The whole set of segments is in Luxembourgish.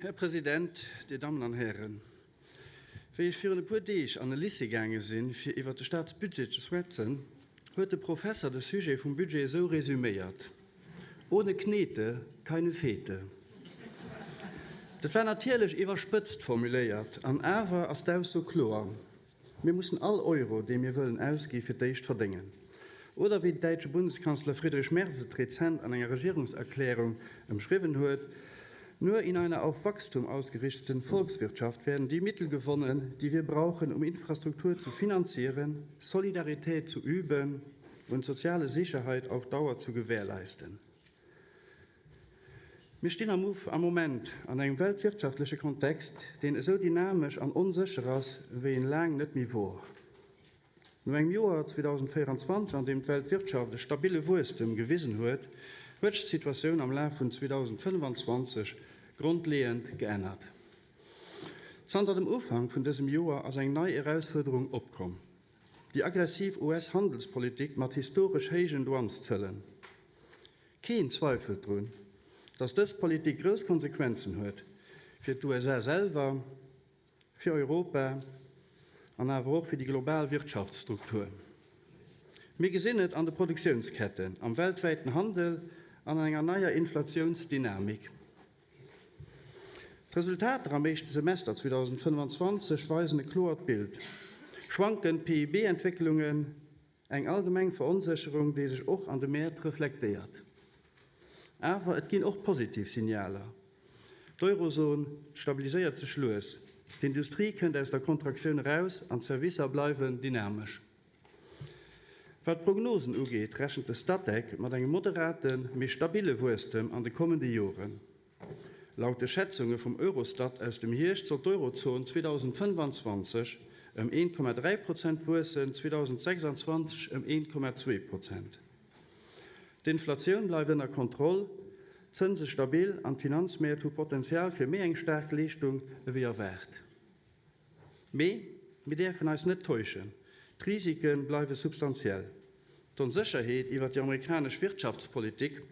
Här President, Dir Dammen an Hären, wéi ech virun e puer Deeg an e Lycée gaange sinn, fir iwwert de Staatsbudget ze schwätzen, huet de Professer de Sujet vum Budget esou resüméiert, Ohne Knete keine Fete. Dat war natierlech iwwerspëtzt formuléiert, an awer ass d'Ausso kloer. Mir mussen all Euro, dee mir wëllen ausgi fir d'éischt verdéngen. Oder wéi den däitsche Bundeskanzler Friedrich Merz et rezent an enger Regierungserklärung ëmschriwwen huet, Nur in einer auf Wachstum ausgerichteten Volkswirtschaft werden die Mittel gewonnen, die wir brauchen, um Infrastruktur zu finanzieren, Solidarität zu üben und soziale Sicherheit auf Dauer zu gewährleisten. Mir stinn am am Moment an engem weltwirtschaftleche Kontext, deen esou dynamesch an onsécher ass, wéi en laang net méi wor. No engem Joer 2024, an deem d'Weltwirtschaft e stabille Wuesstem gewisen huet, huet sech d'Situatioun am Laf vun 2025 grondleeënd geännert. Zanter dem Ufank vun dësem Joer ass eng nei Erausfuerderung opkomm, déi aggressiv US-Handelspolitik mat historesch héijen Douaneszëllen. Keen zweifelt drun, datt dës Politik grouss Konsequenzen huet, fir d'USA selwer, fir Europa an awer och fir déi global Wirtschaftsstruktur. Mir gesinn et an de Produktiounsketten, am weltwäiten Handel an an enger neier Inflatiounsdynamik. D'Resultater am éischte Semester 2025 weisen e kloert Bild, Schwankend PIB-Entwécklungen, Eng allgemeng Veronsécherung, déi sech och an de Mäert reflektéiert. Awer et ginn och positiv Signaler. D'Eurozon stabiliséiert sech lues, d'Industrie kënnt aus der Kontraktioun eraus an d'Servicer bleiwen dynamesch. Wat d'Prognosen ugeet, rechent de Statec mat engem moderaten, mee stabille Wuesstem an de kommende Joren. Laut de Schätzunge vum Eurostat aus dem Hierscht soll d'Eurozon 2025 ëm 1,3 Prozent wuessen, 2026 ëm 1,2 Prozent. D'Inflatioun bleift ënner Kontroll, d'Zënse stabil an d'Finanzmäert hu Potenzial fir méi eng staark Leeschtung ewéi erwaart. Mee mir däerfen eis net täuschen, D'Risike bleiwe substantiell. D'Onsécherheet iwwer déi amerikanesch Wirtschaftspolitik,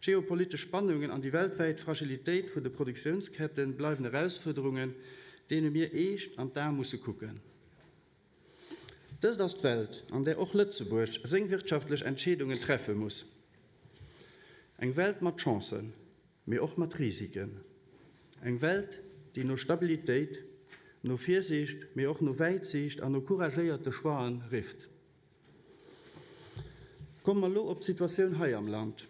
d'geopolitesch Spannungen an déi weltwäit Fragilitéit vun de Produktiounsketten bleiwen Erausfuerderungen, deene mir eescht an d'Ae musse kucken. Dëst ass d'Welt, an där och Lëtzebuerg seng wirtschaftlech Entscheedungen treffe muss. Eng Welt mat Chancen, mee och mat Risiken. Eng Welt, déi no Stabilitéit, no Virsiicht, mee och no Wäitsiicht an no couragéierte Choixen rifft. Komme mer elo op d'Situatioun hei am Land.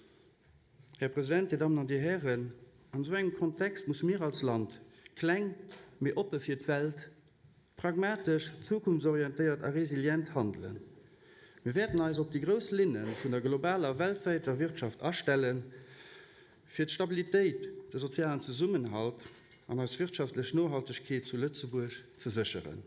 Här President, Dir Dammen an Dir Hären, an esou engem Kontext musse mir als Land, kleng, mee oppe fir d'Welt, pragmatesch, zukunftsorientéiert a resilient handelen. Mir wäerten eis op déi grouss Linne vun der globaler weltwäiter Wirtschaft astellen, fir d'Stabilitéit, de sozialen Zesummenhalt an eis wirtschaftlech Nohaltegkeet zu Lëtzebuerg ze sécheren.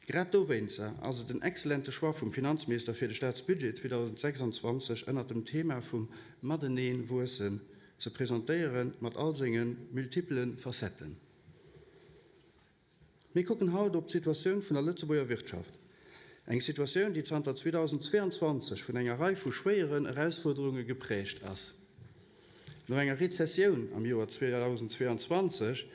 Grad dowéinster ass et en excellente Choix vum Finanzminister fir de Staatsbudget 2026 ënnert dem Thema vum Matenee wuessen ze presentéieren, mat all senge multipele Facetten. Mir kucken haut op d'Situatioun vun der Lëtzebuerger Wirtschaft, eng Situatioun, déi zanter 2022 vun enger Rei vu schwéieren Erausfuerderunge geprägt ass. No enger Rezessioun am Joer 2022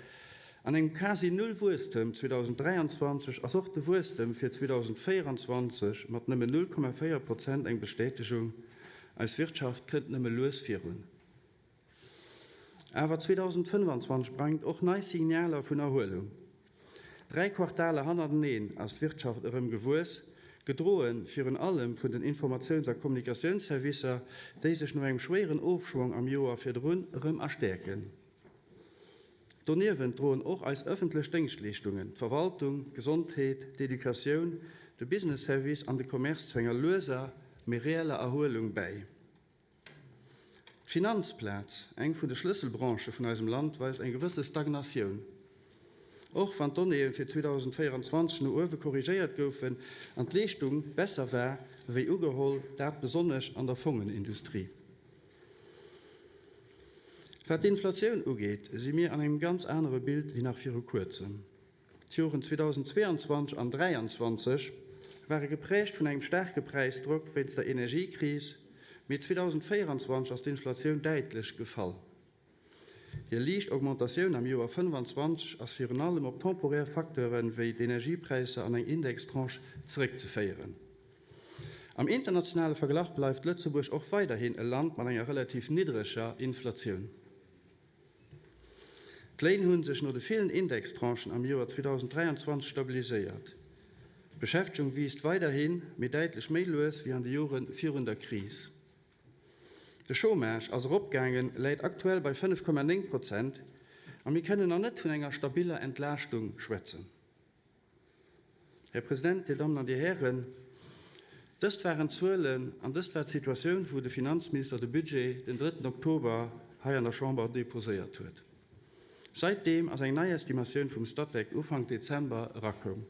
an engem quasi Null-Wuesstem 2023 ass och de Wuesstem fir 2024 mat nëmmen 0,4 Prozent eng Bestätegung, Eis Wirtschaft kënnt nëmme lues virun. Awer 2025 brengt och nei Signaler vun Erhuelung. Dräi Quartaler hannerteneen ass d'Wirtschaft erëm gewuess, gedroe virun allem vun den Informatiouns a Kommunikatiounsservicer, déi sech no engem schwéieren Ofschwong am Joer virdrun erëm erstäerken. Doniewent droen och eis ëffentlech Déngschtleeschtungen, d'Verwaltung, d'Gesondheet, d'Educatioun, de Business Service an de Commerce zu enger lueser, mee reeller Erhuelung bäi. D'Finanzplaz, eng vun de Schlësselbranchë vun eisem Land, weist eng gewësse Stagnatioun. Och wann d'Donnéeë fir 2024 no uewe korrigéiert goufen an d'Leeschtung besser war wéi ugeholl, dat besonnesch an der Fongenindustrie. Wat d'Inflatioun ugeet, si mir an engem ganz anere Bild wéi nach viru kuerzem. D'Joren 2022 an 2023 ware geprägt vun engem staarke Präisdrock wéinst der Energiekris, mee 2024 ass d'Inflatioun däitlech gefall. Hir liicht Augmentatioun am Joer 25 ass virun allem op temporär Facteure wéi d'Energiepräisser an eng Indextranche zeréckzeféieren. Am internationale Verglach bleift Lëtzebuerg och weiderhin e Land mat enger relativ niddreger Inflatioun. D'Léin hu sech no de villen Indextranchen am Joer 2023 stabiliséiert. D'Beschäftegung wiisst weiderhin, mee däitlech méi lues wéi an de Jore virun der Kris. De Chômage ass eropgaangen, läit aktuell bei 5,9 Prozent a mir kënnen nach net vun enger stabiller Entlaaschtung schwätzen. Här President, Dir Dammen an Dir Hären, dëst waren d'Zuelen an dëst war d'Situatioun, wou de Finanzminister de Budget den drëtten Oktober hei an der Chamber deposéiert huet. Säitdeem ass eng nei Estimatioun vum Statec Ufank Dezember erakoum.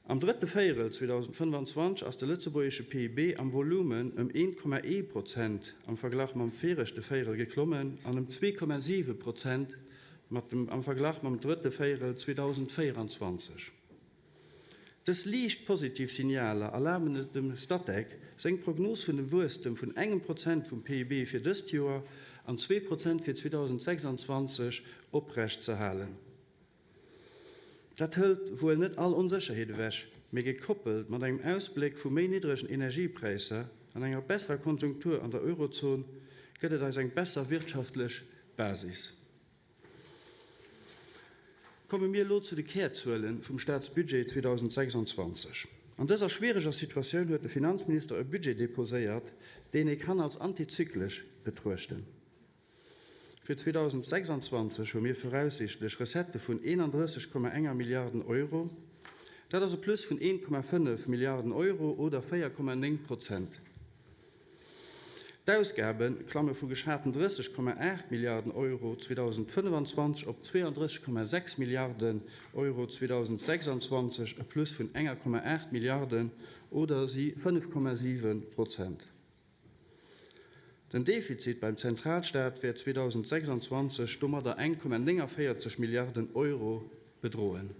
Am drëtte Véierel 2025 ass de lëtzebuergesche PIB am Volumen ëm 1,1 Prozent am Verglach mam viregte Véierel geklommen an ëm 2,7 Prozent am Verglach mam drëtte Véierel 2024. Dës liicht positiv Signaler erlaben et dem Statec, seng Prognos vun dem Wuesstem vun engem Prozent vum PIB fir dëst Joer an 2 Prozent fir 2026 oprecht ze halen. Dat hëlt wuel net all Onsécherheet ewech, mee gekoppelt mat engem Ausbléck vu méi niddregen Energiepräisser an enger besserer Konjunktur an der Eurozon gëtt et eis eng besser wirtschaftlech Basis. Komme mir elo zu de Kärzuele vum Staatsbudget 2026. An dëser schwiereger Situatioun huet de Finanzminister e Budget deposéiert, deen ee kann als antizyklesch betruechten. Fir 2026 hu mir voraussichtlech Recettë vun 31,1 Milliarden Euro. Dat ass e Plus vun 1,5 Milliarden Euro oder 4,9 Prozent. D'Ausgabe klamme vu geschaten 30,8 Milliarden Euro 2025 op 32,6 Milliarden Euro 2026, e Plus vun 1,8 Milliarden oder si 5,7 Prozent. Den Defizit beim Zentralstaat wäert 2026 domadder 1,49 Milliarden Euro bedroen.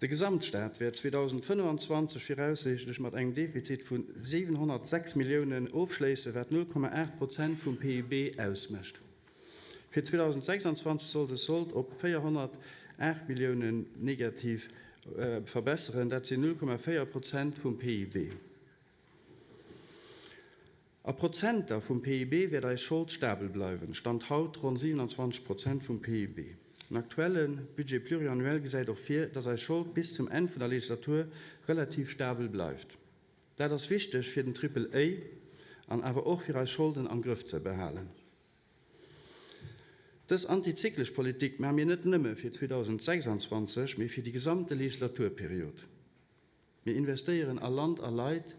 De Gesamtstaat wäert 2025 viraussiichtlech mat engem Defizit vu 706 Milliounen ofschléissen, wat 0,8 Prozent vum PIB ausmécht. Fir 2026 soll de Sold op 408 Milliounen negativ verbesseren, dat sinn 0,4 Prozent vum PIB. A Prozenter vum PIB wäert eis Schold stabel bleiwen, Stand haut ronn 27 Prozent vum PIB. Den aktuelle Budget pluriannuel gesäit och vir, dass eis Schold bis zum Enn vun der Legislatur relativ stabel bleift. Dat ass wichteg fir den Triple A an awer och fir eis Scholden am Grëff ze behalen. Dës antizyklesch Politik maache mir net nëmme fir 2026, mee fir déi gesamte Legislaturperiod. Mir investéieren a Land a Leit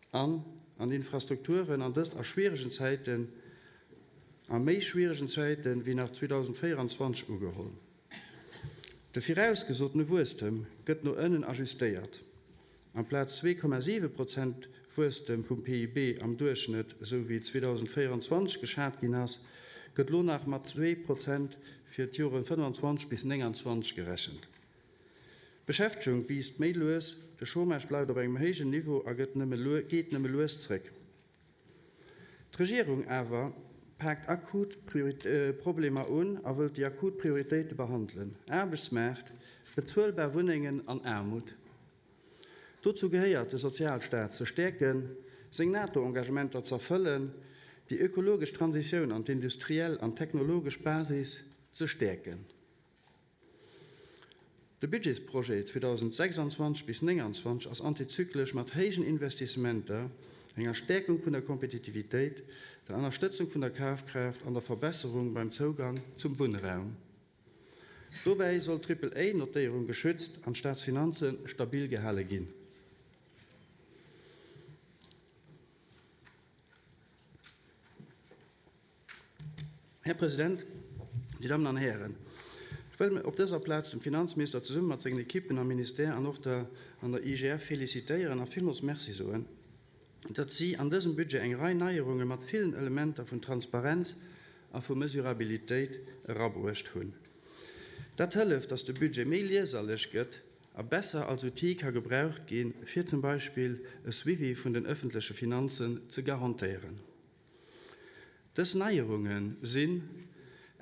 an an Infrastrukturen, an dëst a schwieregen Zäiten, a méi schwieregen Zäiten, wéi nach 2024 ugeholl. De virausgesotene Wuesstem gëtt no ënnen ajustéiert. Amplaz 2,7 Prozent Wuesstem vum PIB am Duerchschnëtt, esou wéi 2024 geschat ginn ass, gëtt elo nach mat 2 Prozent fir d'Jore 25 bis 29 gerechent. D'Beschäftegung wiisst méi lues, de Chômage bleift op engem héijen Niveau a gëtt nëmme geet nëmme lues zréck. D'Regierung awer paakt akut Problemer un a wëllt déi akut Prioritéite behandelen, Aarbechtsmaart, bezuelbar Wunnengen an Aarmut. Dozou gehéiert, de Sozialstaat ze stäerken, seng NATO-Engagementer z'erfëllen, déi ökologesch Transitioun an d'industriell an technologesch Basis ze stäerken. De Budgetsprojet 2026 bis 29 ass antizyklesch mat héijen Investissementer, enger Stäerkung vun der Kompetitivitéit, der Ënnerstëtzung vun der Kafkraaft an der Verbesserung beim Zougang zum Wunnraum. Dobäi soll d'Triple-A-Notéierung geschützt an d'Staatsfinanze stabil gehale ginn. Här President, Dir Dammen an Hären, ech wëll op dëser Plaz dem Finanzminister zesumme mat sengen Ekippen am Ministère an och der an der IGF felicitéieren a villmools Merci soen, datt si an dësem Budget eng Rei Neierunge mat villen Elementer vun Transparenz a vu Mesurabilitéit erabruecht hunn. Dat hëlleft, datt de Budget méi lieserlech gëtt a besser als Outil ka gebraucht ginn, fir zum Beispill e Suivi vun den ëffentleche Finanzen ze garantéieren. Dës Neierunge sinn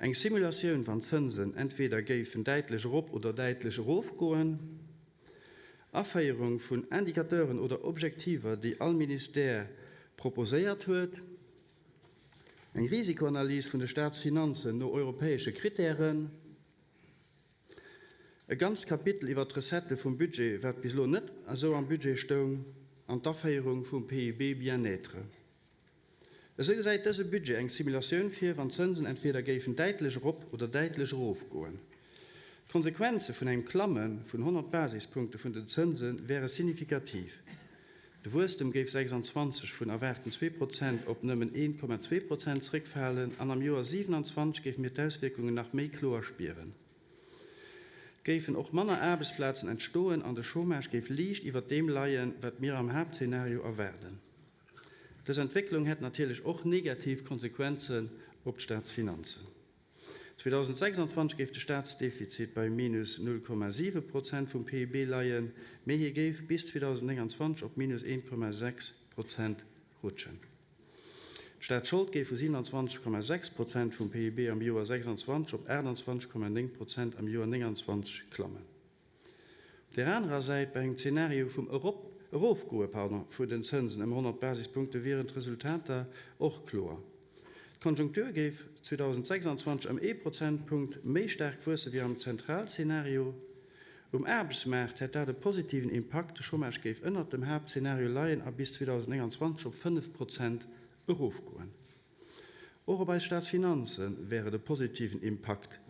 eng Simulatioun, wann d'Zënsen entweder géifen däitlech erop oder däitlech erofgoen, Aféierung vun Indicateuren oder Objektiver, déi all Ministère proposéiert huet, eng Risikoanalys vun de Staatsfinanzen no europäesche Krittären, e ganzt Kapitel iwwert d'Recettë vum Budget, wat bis elo net esou am Budget stoung, an d'Aféierung vum PIB bien-être. Esou gesäit dëse Budget eng Simulatioun vir, wann d'Zënsen entweder géifen däitlech erop oder däitlech erofgoen. D'Konsequenze vun engem Klamme vun 100 Basispunkte vun den Zënse wäre signifikativ. De Wuesstem géif 26 vun erwaarten 2 Prozent op nëmmen 1,2 Prozent zréckfalen an am Joer 27 géife mir d'Auswierkungen nach méi kloer spieren. Et géifen och manner Aarbechtsplazen entstoen an de Chômage géif liicht iwwert deem leien, wat mir am Haaptzenario erwaarden. Dës Entwécklung hätt natierlech och negativ Konsequenzen op d'Staatsfinanzen. 2026 géif de Staatsdefizit bei minus 0,7 Prozent vum PIB leien, mee hie géif bis 2029 op minus 1,6 Prozent rutschen. D'Staatsschold géif vu 27,6 Prozent vum PIB am Joer 26 op 28,9 Prozent am Joer 29 klammen. Op där anerer Säit, bei engem Zenario vum Erofgoe vun den Zënsen ëm 100 Basispunkte wieren d'Resultater och kloer. D'Konjunktur géif 2026 ëm ee Prozentpunkt méi staark wuesse wéi am Zentralzenario. Um Aarbechtsmaart hätt dat e positiven Impakt, de Chômage géif ënnert dem Haaptzenario leien a bis 2029 op 5 Prozent erofgoen. Och op eis Staatsfinanze wär et e positiven Impakt.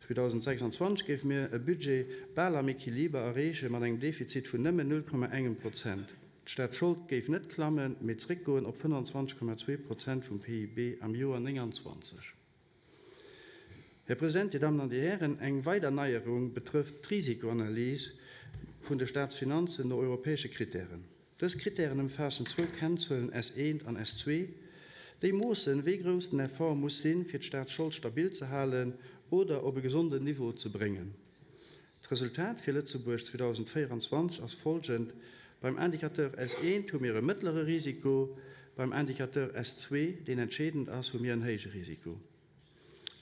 2026 géife mir e Budget bal am Equiliber erreeche mat engem Defizit vun nëmmen 0,engem Prozent. D'Staatsschold géif net klammen, mee zréckgoen op 25,2 Prozent vum PIB am Joer 29. Här President, Dir Dammen an Dir Hären, eng weider Neierung betrëfft d'Risikoanalys vun de Staatsfinanzen no europäesche Krittären. Dës Krittären ëmfaassen zwou Kennzuelen S1 an S2, déi moossen, wéi grouss den Effort muss sinn, fir d'Staatsschold stabil ze halen oder op e gesonden Niveau ze bréngen. D'Resultat fir Lëtzebuerg 2024 ass folgend, Beim Indicateur S1 hu mir e mëttlere Risiko, beim Indicateur S2, deen entscheedend ass, hu mir en héije Risiko.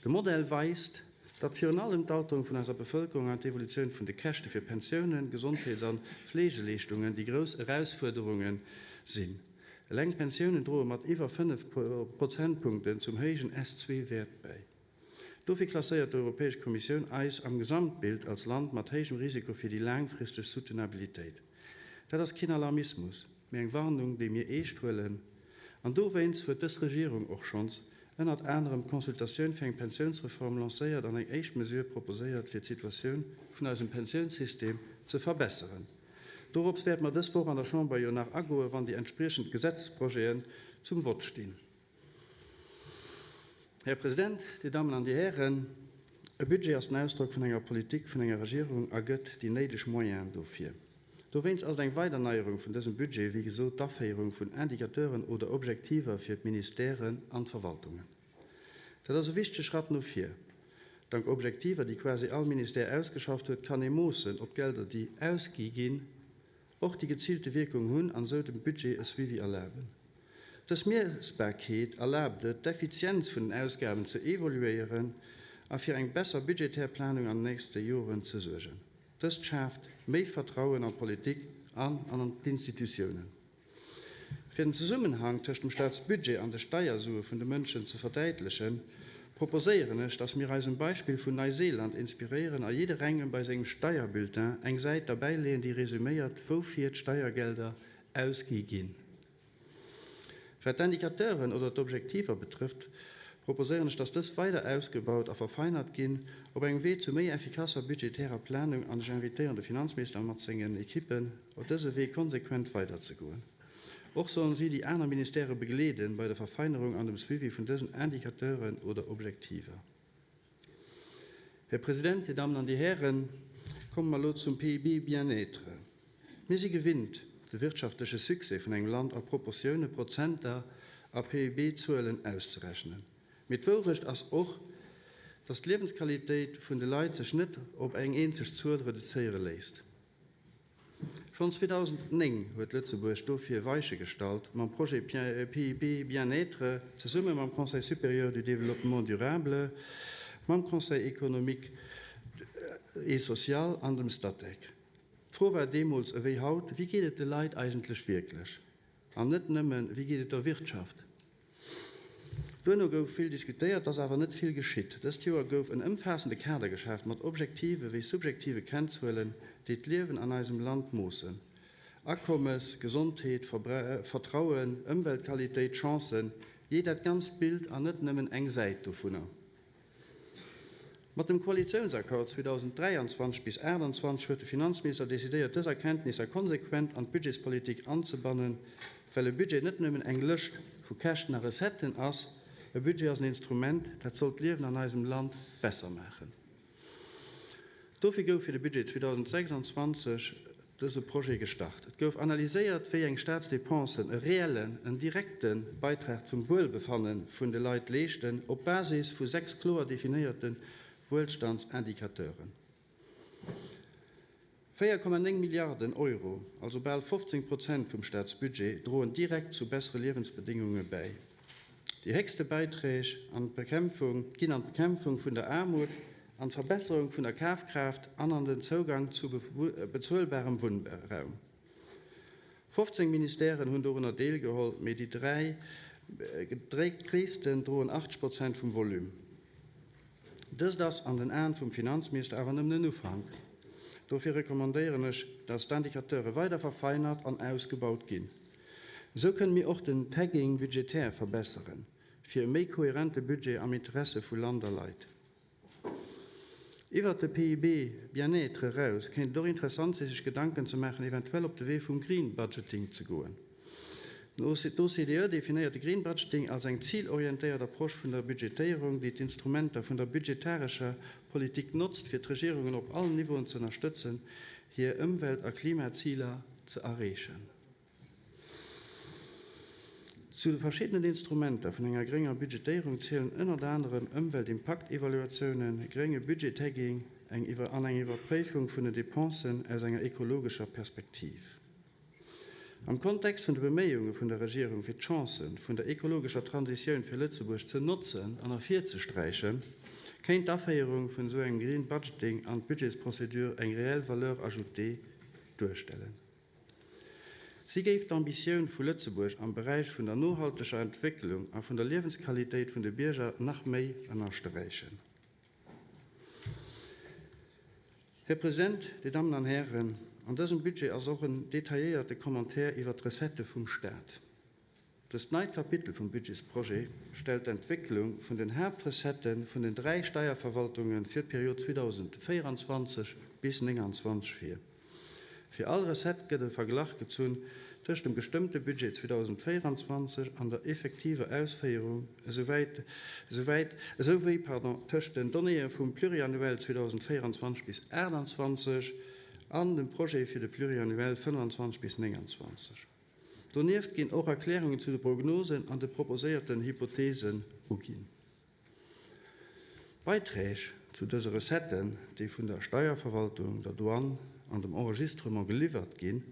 De Modell weist, datt virun allem d'Alterung vun eiser Bevëlkerung an d'Evolutioun vun de Käschte fir Pensiounen, Gesondheets an Fleegeleeschtungen déi grouss Erausfuerderunge sinn. Eleng d'Pensiounen droe mat iwwer 5 Prozentpunkten zum héijen S-Zwee-Wäert bäi. Dofir klasséiert d'Europäesch Kommissioun eis am Gesamtbild als Land mat héijem Risiko fir déi laangfristeg Soutenabilitéit. Dat ass keen Alarmismus, mee eng Warnung, déi mir eescht huelen. An dowéinst huet dës Regierung och schonns ënnert anerem d'Consultatioun fir eng Pensiounsreform lancéiert an eng éischt Mesure proposéiert, fir d'Situatioun vun eisem Pensiounssystem ze verbesseren. Dorops wäerte mer dës Woch an der Chamber jo nach agoen, wann déi entspriechend Gesetzesprojeten zum Vott stinn. Här President, Dir Dammen an Dir Hären, e Budget ass den Ausdrock vun enger Politik vun enger Regierung a gëtt déi néideg Moyenen dofir. Dowéinst ass et eng weider Neierung vun dësem Budget, wéi gesot, d'Aféierung vun Indicateuren oder Objektiver fir d'Ministèren an d'Verwaltungen. Dat ass e wichtege Schratt no vir. Dank Objektiver, déi quasi all Ministère ausgeschafft huet, kann ee moossen, ob d'Gelder, déi ausgi ginn, och déi geziilte Wierkung hunn an esou dem Budget e Suivi erlaben. Dës Miessbarkeet erlaabt et, d'Effizienz vun den Ausgaben ze evoluéieren a fir eng besser budgetär Planung an den nächste Joren ze suergen. Dëst schaaft méi Vertrauen an d'Politik an an d'Institutiounen. Fir den Zesummenhang tëscht dem Staatsbudget an de Steiersue vun de Mënschen ze verdäitlechen, proposéieren ech, dass mir eis um Beispill vun Neuseeland inspiréieren a jidderengem bei sengem Steierbulletin eng Säit derbäileeën, déi resuméiert, woufir d'Steiergelder ausgi ginn. Wat d'Indicateuren oder d'Objektiver betrëfft, proposéieren ech, dass dës weider ausgebaut a verfeinert ginn, op engem Wee zu méi effikasser budgetärer Planung, an ech invitéieren de Finanzminister mat sengen Ekippen, op dëse Wee konsequent weiderzegoen. Och sollen si déi aner Ministèrë begleeden bei der Verfeinerung an dem Suivi vun dësen Indicateuren oder Objektiver. Här President, Dir Dammen an Dir Hären, komme mer elo zum PIB bien-être. Mir si gewinnt, de wirtschaftleche Succès vun engem Land a Proportioune, Prozenter a PIB-Zuelen auszerechnen. Mee d'Wourecht ass och, dass d'Liewensqualitéit vun de Leit sech net op eng eenzeg Zuel reduzéiere léisst. Schonn 2009 huet Lëtzebuerg dofir Weiche gestallt mam Projet PIB Bien-être zesumme mam Conseil supérieur du développement durable, mam Conseil économique et social an dem Statec. D'Fro war deemools ewéi haut, Wéi geet et de Leit eigentlech wierklech? An net nëmmen, Wéi geet et der Wirtschaft? Duerno gouf vill diskutéiert, et ass awer net vill geschitt. Dëst Joer gouf en ëmfaassende Kader geschaaft mat objektive wéi subjektive Kennzuelen, déi d'Liewen an eisem Land moossen, Akommes, Gesondheet, Vertrauen, Ëmweltqualitéit, Chancen, jee dat ganzt Bild an net nëmmen eng Säit dovunner. Mat dem Koalitiounsaccord 2023 bis 28 huet de Finanzminister decidéiert, dës Erkenntnisser konsequent an d'Budgetspolitik anzebannen, well e Budget net nëmmen eng Lëscht vu Käschten a Recetten ass. E Budget ass en Instrument, dat soll d'Liewen an eisem Land besser maachen. Dofir gouf fir de Budget 2026 dëse Projet gestart. Et gouf analyséiert, wéi eng Staatsdepensen e reellen, en direkte Beitrag zum Wuelbefanne vun de Leit leeschten, op Basis vu 6 kloer definéierte Wuelstandsindicateuren. 4,9 Milliarden Euro, also bal 15 Prozent vum Staatsbudget, droen direkt zu bessere Liewensbedéngunge bäi. Déi héchste Bäiträg an d'Bekämpfung ginn an d'Bekämpfung vun der Aarmut, an d'Verbesserung vun der Kafkraaft an an den Zougang zu bezuelbarem Wunnraum. 15 Ministèren hunn dorunner deelgeholl, mee déi dräi gréissten droen 80 Prozent vum Volume. Dëst ass an den Aen vum Finanzminister awer nëmmen en Ufank. Dofir recommandéieren ech, dass d'Indicateure weider verfeinert an ausgebaut ginn. Esou kënne mir och den Tagging budgétaire verbesseren, fir e méi kohärente Budget am Interesse vu Land a Leit. Iwwert de PIB Bien-être eraus kéint et och interessant si sech Gedanken ze maachen, eventuell op de Wee vum Green Budgeting ze goen. D'OCDE definéiert de Green Budgeting als eng zilorientéiert Approche vun der Budgetéierung, déi d'Instrumenter vun der budgetarescher Politik notzt, fir d'Regierungen op allen Niveauen ze ënnerstëtzen, hir Ëmwelt a Klimaziler ze erreechen. Zu de verschiddenen Instrumenter vun enger grénger Budgetéierung zielen ënnert anerem Ëmweltimpaktevaluatiounen, grénge Budget-Tagging an eng Iwwerpréifung vun den Depensen aus enger ekologescher Perspektiv. Am Kontext vun de Beméiunge vun der Regierung fir d'Chancë vun der ekologescher Transitioun fir Lëtzebuerg ze notzen an ervirzesträichen, kéint d'Aféierung vun esou engem Green Budgeting an d'Budgetsprocédure eng reell Valeur ajoutée duerstellen. Si géif d'Ambitioun vu Lëtzebuerg am Beräich vun der nohalteger Entwécklung a vun der Liewensqualitéit vun de Bierger nach méi ënnersträichen. Här President, Dir Dammen an Hären, an dësem Budget ass och en detailléierte Commentaire iwwert d'Recettë vum Stat. Dëst neit Kapitel vum Budgetsprojet stellt d'Entwécklung vun den Haaptrecettë vun den 3 Steierverwaltunge fir d'Period 2024 bis 2029 vir. Fir all Recette gëtt e Verglach gezunn tëscht dem gestëmmte Budget 2024 an der effektiver Ausféierung, esouwäit, esouwäit, esouwéi, pardon, tëscht den Donnéeë vum Pluriannuel 2024 bis 2028 an dem Projet fir de Pluriannuel 25 bis 29. Donieft ginn och Erklärungen zu de Prognosen an de proposéierten Hypotheesen uginn. D'Beiträg zu dëse Recetten, déi vun der Steierverwaltung, der Douane an dem Enregistrement geliwwert ginn,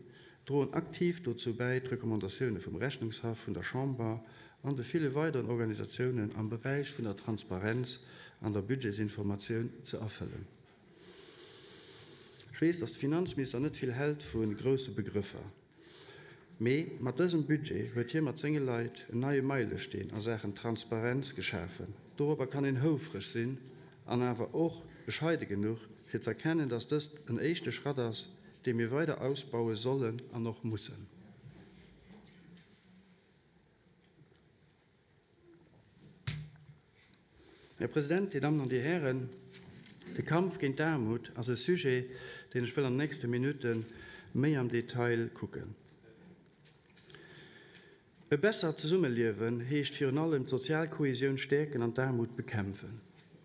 droen aktiv dozou bäi, d'Recommandatioune vum Rechnungshaff, vun der Chamber an de ville weideren Organisatiounen am Beräich vun der Transparenz an der Budgetsinformatioun ze erfëllen. Ech weess, dass de Finanzminister net vill hält vu grousse Begrëffer. Mee mat dësem Budget huet hie mat senge Leit en neie Meilesteen a Saachen Transparenz geschafen. Dorobber kann een houfreg sinn an awer och bescheide genuch, fir z'erkennen, dass dëst en éischte Schratt ass, dee mir weider ausbaue sollen an och mussen. Här President, Dir Dammen an Dir Hären, de Kampf géint d'Aarmut ass e Sujet, deen ech wëll an den nächste Minutte méi am Detail kucken. E bessert Zesummeliewen heescht virun allem d'sozial Kohesioun stäerken an d'Aarmut bekämpfen.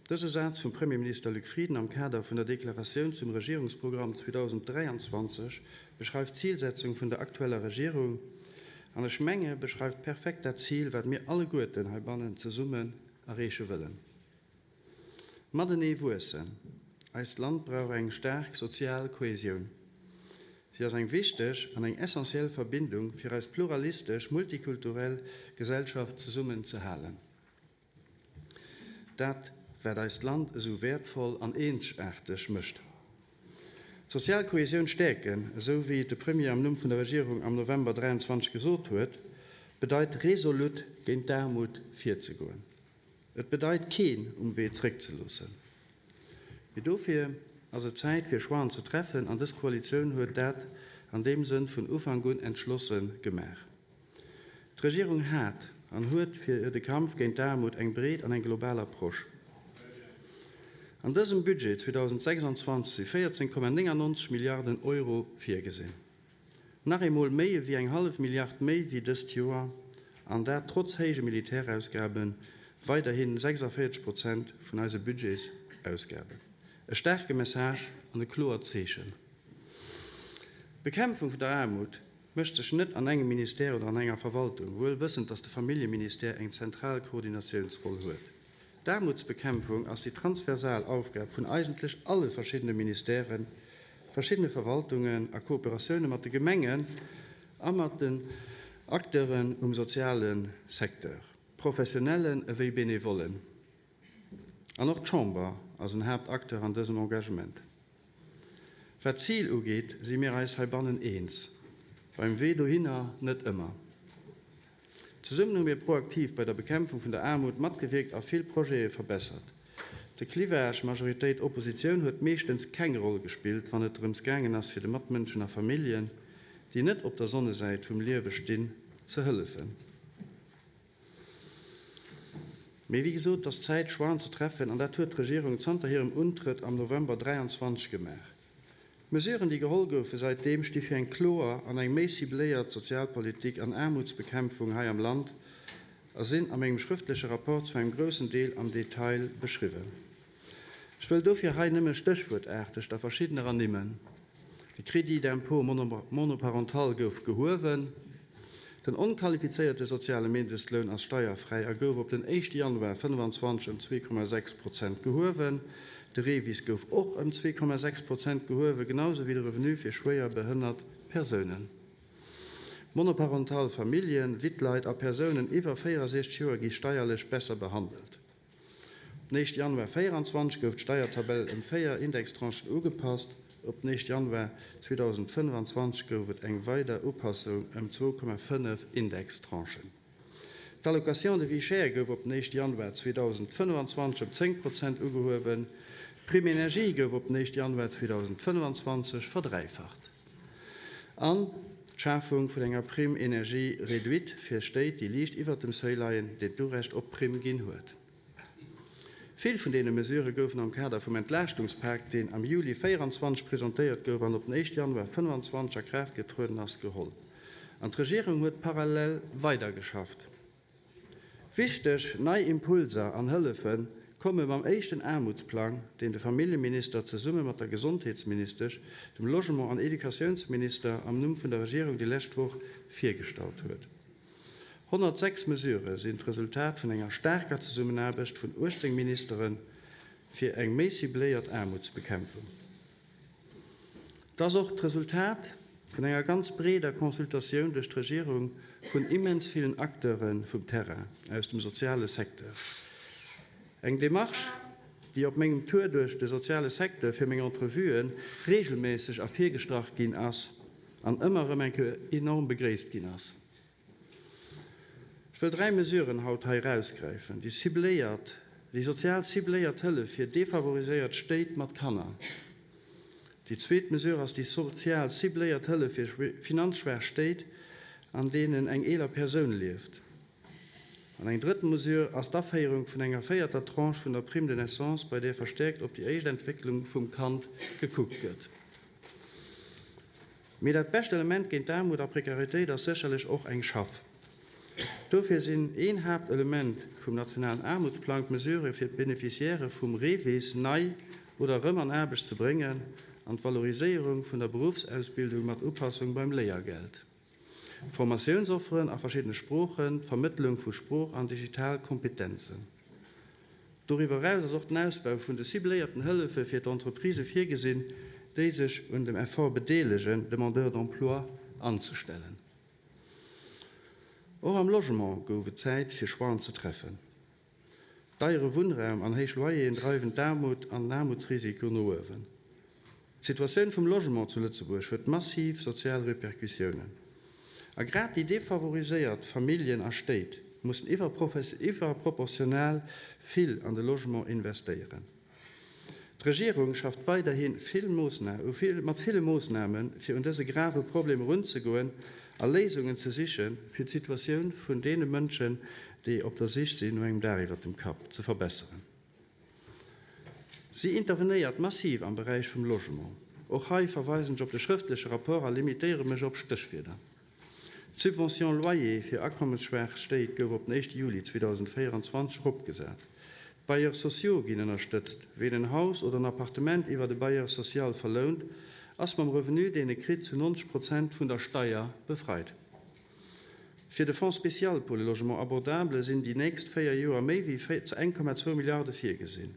Dëse Saz vum Premierminister Luc Frieden am Kader vun der Deklaratioun zum Regierungsprogramm 2023 beschreift d'Zilsetzung vun der aktueller Regierung an ech menge beschreift perfekt dat Zil, wat mir alleguerten heibannen zesummen erreeche wëllen. Matenee wuessen. Eist Land brauch eng staark sozial Kohesioun. Si ass eng wichteg an eng essentiell Verbindung, fir eis pluralistesch, multikulturell Gesellschaft zesummen ze halen. Dat, wat eist Land esou wäertvoll an eenzegaarteg mécht. D'sozial Kohesioun stäerken, esou wéi et de Premier am Numm vun der Regierung am November 23 gesot huet, bedeit resolut géint d'Aarmut virzegoen. Et bedeit keen um Wee zréckzeloossen. Mee dofir ass et Zäit fir Choixen ze treffen an dës Koalitioun huet dat an deem Sënn vun Ufank un entschlosse gemaach. D'Regierung hat an huet fir de Kampf géint d'Aarmut eng breet an eng global Approche. An dësem Budget 2026 si 14,99 Milliarden Euro virgesinn. Nach eemol méi ewéi eng hallef Milliard méi wéi dëst Joer, an dat trotz héije Militärausgaben, weiderhi 46 Prozent vun eise Budgetsausgaben. E staarke Message an e kloert Zeechen. D'Bekämpfung vun der Aarmut mécht sech net an engem Ministère oder an enger Verwaltung, wuel wëssend, datt de Familljeministère eng zentral Koordinatiounsroll huet. D'Aarmutsbekämpfung ass déi transversal Aufgab vun eigentlech alle verschiddene Ministèren, verschiddene Verwaltungen a Kooperatioune mat de Gemengen a mat den Acteuren um soziale Secteur, Professionellen ewéi Benevollen. An och d'Chamber ass en Haaptacteur an dësem Engagement. Wat d'Zil ugeet, si mir eis heibannen eens, beim Wee dohinner net ëmmer. Zesummen hu mir proaktiv bei der Bekämpfung vun der Aarmut matgewierkt a vill Projete verbessert. De Clivage Majoritéit-Oppositioun huet meeschtens keng Roll gespillt, wann et drëms gaangen ass fir de Matmënschen a Familljen, déi net op der Sonnesäit vum Liewe stinn, ze hëllefen. Mee wéi gesot, et ass Zäit, Choixen ze treffen, an dat huet d'Regierung zanter hirem Untrëtt am November 23 gemaach. D'Mesuren, déi geholl goufe säitdeem, sti fir eng kloer an eng méi cibléiert Sozialpolitik an Aarmutsbekämpfung hei am Land a sinn a mengem schrëftleche Rapport zu engem groussen Deel am Detail beschriwwen. Ech wëll dofir hei nëmme stéchwuertaarteg der verschiddener ernimmen. De Crédit d'impôt monoparental gouf gehuewen. Den onqualifizéierte soziale Mindestloun ass steierfräi a gouf op den éischte Januar 25 ëm 2,6 Prozent gehuewen. De REVIS gouf och ëm 2,6 Prozent gehuewen, genau sou wéi de Revenu fir schwéier behënnert Persounen. Monoparental Familljen, Wittleit a Persounen iwwer 64 Joer gi steierlech besser behandelt. Op den éischte Januar 24 gouf d'Steiertabell ëm 4 Indextranchen ugepasst. Op den éischte Januar 2025 gouf et eng weider Upassung ëm 2,5 Indextranchen. D'Allocation de vie chère gouf op den éischte Januar 2025 ëm 10 Prozent ugehuewen. D'Prime énergie gouf op den éischte Januar 2025 verdräifacht. An d'Schafung vun enger Prime énergie réduite fir Stéit, déi liicht iwwert dem Seuil leien, deen d'Urecht op d'Primm ginn huet. Vill vun deene Mesurë goufen am Kader vum Entlaaschtungs-Pak, deen am Juli 24 presentéiert gouf an op den éischte Januar 25 a Kraaft getrueden ass, geholl. An d'Regierung huet parallel weidergeschafft. Wichteg nei Impulser an Hëllefe komme mam éischten Aarmutsplang, deen de Familljeminister zesumme mat der Gesondheetsministesch, dem Logement an Educatiounsminister am Numm vun der Regierung déi lescht Woch virgestallt huet. 106 Mesurë sinn d'Resultat vun enger staarker Zesummenaarbecht vun 18 Ministere fir eng méi cibléiert Aarmutsbekämpfung. Et ass och d'Resultat vun enger ganz breeder Consultatioun duerch d'Regierung vun immens villen Acteure vum Terrain aus dem soziale Secteur. Eng Démarche, déi op mengem Tour duerch de soziale Secteur fir meng Entrevuen regelméisseg ervirgestrach ginn ass an ëmmer erëm eng Kéier enorm begréisst ginn ass. Ech wëll dräi Mesuren haut hei erausgräifen, déi cibléiert, déi sozial cibléiert Hëllef fir defavoriséiert Stéit mat Kanner. Déi zweet Mesure ass déi sozial cibléiert Hëllef fir finanzschwaach Stéit, an deenen eng eeler Persoun lieft. An eng drëtt Mesure ass d'Aféierung vun enger véierter Tranche vun der Prime de naissance, bei där verstäerkt op déi éischt Entwécklung vum Kand gekuckt gëtt. Mee dat bescht Element géint d'Aarmut a Prekaritéit ass sécherlech och eng Schaff. Dofir sinn een Haaptelement vum nationalen Aarmutsplang d'Mesurë fir d'Beneficiairë vum REVIS nei oder erëm an Aarbecht ze bréngen an d'Valoriséierung vun der Beruffsausbildung mat Upassung beim Léiergeld, Formatiounsofferen a verschiddene Sproochen, d'Vermëttlung vu Sprooch an digital Kompetenzen. Doriwwer eraus ass och den Ausbau vun de cibléierten Hëllefe fir d'Entreprisë virgesinn, déi sech un dem Effort bedeelegen, Demandeurs d'emploi anzestellen. Och am Logement gouf et Zäit, fir Choixen ze treffen. Deiere Wunnraum an héich Loyeren dreiwen d'Aarmut an den Aarmutsrisiko no uewen. D'Situatioun vum Logement zu Lëtzebuerg huet massiv sozial Repercussiounen. A grad déi defavoriséiert Familljen a Stéit mussen iwwerproportional vill an de Logement investéieren. D'Regierung schafft weiderhi mat ville Moossnamen, fir un dëse grave Problem erunzegoen a Léisungen ze sichen, fir d'Situatioun vun deene Mënschen, déi op der Sich sinn no engem Daach iwwert dem Kapp, ze verbesseren. Si intervenéiert massiv am Beräich vum Logement. Och hei verweisen ech op de schrëftleche Rapport a limitéiere mech op Stéchwierder. D'Subvention loyer fir akommesschwaach Stéit gouf op den éischte Juli 2024 eropgesat. D'Bailleurs sociaux ginn ënnerstëtzt. Ween en Haus oder en Appartement iwwert e Bailleur social verlount, ass mam Revenu, deen e kritt, zu 90 Prozent vun der Steier befreit. Fir de Fonds spécial pour le logement abordable sinn déi nächst 4 Joer méi wéi 1,2 Milliarde virgesinn.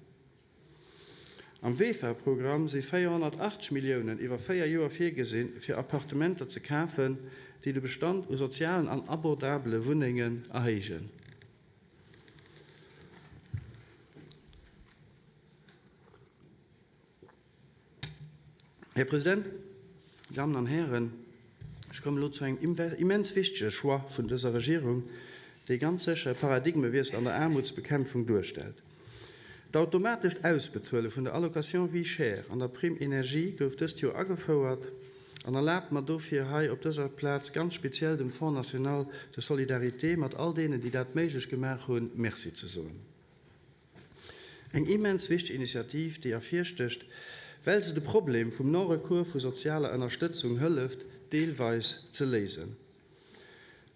Am VEFA-Programm si 480 Milliounen iwwer 4 Joer virgesinn, fir Appartementer ze kafen, déi de Bestand u sozialen an abordabele Wunnengen erhéijen. Här President, Dammen an Hären, ech kommen elo zu engem immens wichtege Choix vun dëser Regierung, dee ganz sécher e Paradigmewiessel an der Aarmutsbekämpfung duerstellt. D'automatescht Ausbezuele vun der Allocation vie chère an der Prime énergie gouf dëst Joer agefouert. An erlaabt mer dofir hei op dëser Plaz ganz speziell dem Fonds national de solidarité mat all deenen, déi dat méiglech gemaach hunn, Merci ze soen. Eng immens wichteg Initiativ, déi ervirstécht, well se de Problem vum Non-recours vu sozialer Ënnerstëtzung hëlleft deelweis ze léisen.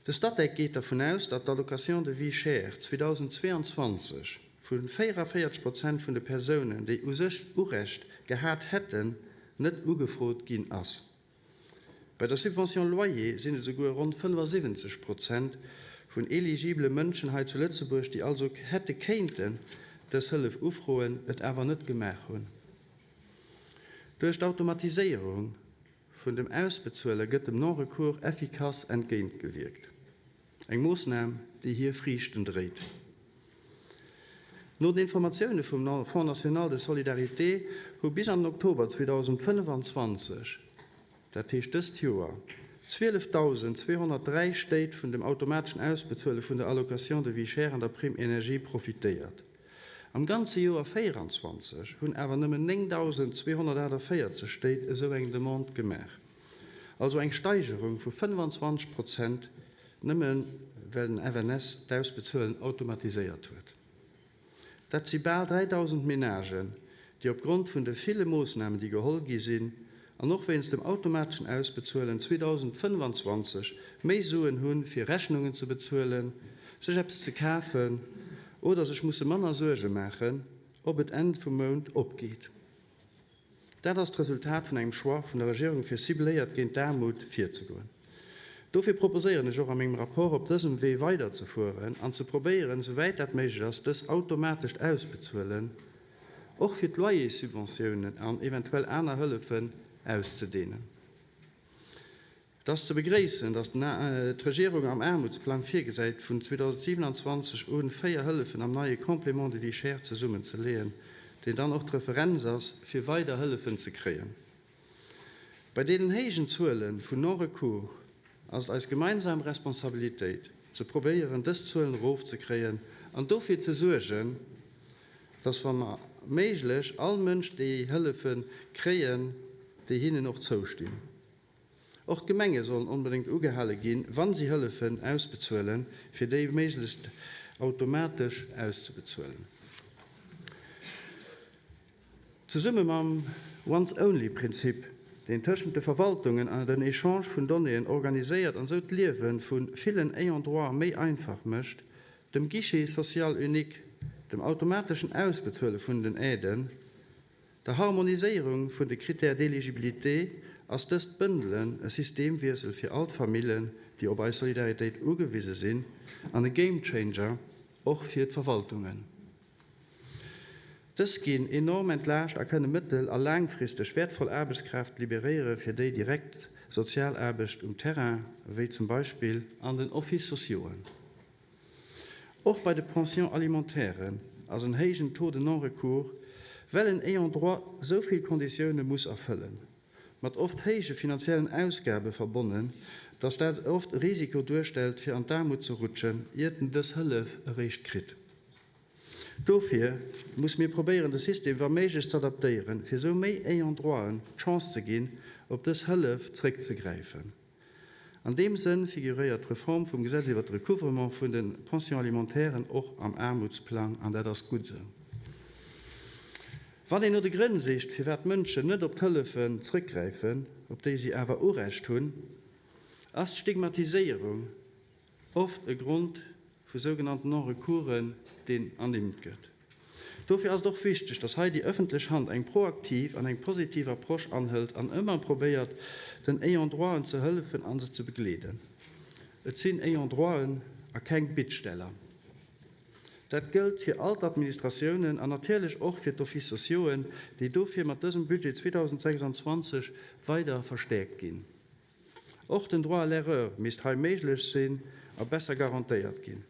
De Statec geet dervun aus, datt d'Allocation de vie chère 2022 vu 44 Prozent vun de Persounen, déi u sech Urecht gehat hätten, net ugefrot ginn ass. Bei der Subvention loyer sinn et esouguer ronn 75 Prozent vun eligibele Mënschen hei zu Lëtzebuerg, déi also hätte kéinten dës Hëllef ufroen, et awer net gemaach hunn. Duerch d'Automatiséierung vun dem Ausbezuele gëtt dem Non-recours effikass entgéintgewierkt. Eng Moossnam, déi hir Friichten dréit. No den Informatioune vum Fonds national de solidarité hu bis an den Oktober 2025, dat heescht dëst Joer, 12.203 Stéit vun dem automateschen Ausbezuele vun der Allocation de vie chère an der Prime énergie profitéiert. Am ganze Joer 24 hunn awer nëmmen 9.248 Stéit esou eng Demande gemaach. Also eng Steigerung vu 25 Prozent, nëmme well den FNS d'Ausbezuelen automatiséiert huet. Dat si bal 3.000 Menagen, déi opgrond vun de ville Moossnamen, déi geholl gi sinn, an och wéinst dem automateschen Ausbezuelen 2025 méi Suen hunn, fir Rechnungen ze bezuelen, sech eppes ze kafen oder sech musse manner Suerge maachen, ob et Enn vum Mount opgeet. Dat ass d'Resultat vun engem Choix vun der Regierung fir cibléiert géint d'Aarmut virzegoen. Dofir proposéieren ech och a mengem Rapport op dësem Wee weiderzefueren an ze probéieren, souwäit dat méiglech ass, dës automatescht Ausbezuelen och fir d'Loyerssubventiounen an eventuell aner Hëllefen auszedehnen. Et ass ze begréissen, datt d'Regierung am Aarmutsplang virgesäit, vun 2027 un 4 Hëllefen am neie Complément de vie chère zesummenzeleeën, deen dann och d'Referenz ass, fir weider Hëllefen ze kréien. Bei deenen héijen Zuele vun Non-recours ass et eis gemeinsam Responsabilitéit, ze probéieren, dës Zuelen erofzekréien an dofir ze suergen, datt wa méiglech all Mënsch déi Hëllefe kréien, déi hinnen och zoustinn. Och d'Gemenge sollen onbedéngt ugehale ginn, wa si Hëllefen ausbezuelen, fir déi méiglechst automatesch auszebezuelen. Zesumme mam Once-only-Prinzip, deen tëschent de Verwaltungen an den Echange vun Donnéeën organiséiert an esou d'Liewe vu villen Ayants droit méi einfach mécht, dem Guichet social unique, dem automateschen Ausbezuele vun den Aiden, Der Harmoniséierung vun de Critères d'éligibilité ass dëst Bëndelen e Systemwiessel fir all d'Famillen, déi op eis Solidaritéit ugewise sinn, an e Game Changer och fir d'Verwaltungen. Dës ginn enorm entlaascht a kënne mëttel a laangfristeg wäertvoll Aarbechtskraaft liberéiere fir déi direkt sozial Aarbecht um Terrain, wéi zum Beispill an den Offices sociauxen. Och bei de Pensions alimentairen ass en héijen Taux de non-recours, well en Ayant droit sou vill Konditioune muss erfëllen, mat oft héije finanziellen Ausgabe verbonnen, dass dat oft e Risiko duerstellt, fir an d'Aarmut ze rutschen, iert en dës Hëllef eréischt kritt. Dofir muss mir probéieren, de System wa méiglech z'adaptéieren, fir esou méi Ayant-droiten d'Chance ze ginn, op dës Hëllef zréckzegräifen. An deem Sënn figuréiert d'Reform vum Gesetz iwwert de Recouvrement vun de Pensions alimentairen och am Aarmutsplang, an dat ass gutt esou. Wann een no de Grënn sicht, firwat Mënschen net op d'Hëllefen zrëckgräifen, op déi si awer Urecht hunn, ass d'Stigmatiséierung oft e Grond vu sougenannten Non-recoursen, deen ernimmt gëtt. Dofir ass et och wichteg, dass hei déi ëffentlech Hand eng proaktiv an eng positiv Approche anhëlt an ëmmer probéiert, den Ayant-droiten ze hëllefen a se ze begleeden. Et sinn Ayant-droiten a keng Bittsteller. Dat gëllt fir all d'Administratiounen an natierlech och fir d'Offices sociauxen, déi dofir mat dësem Budget 2026 weider verstäerkt ginn. Och den Droit à l'erreur misst hei méiglech sinn a besser garantéiert ginn.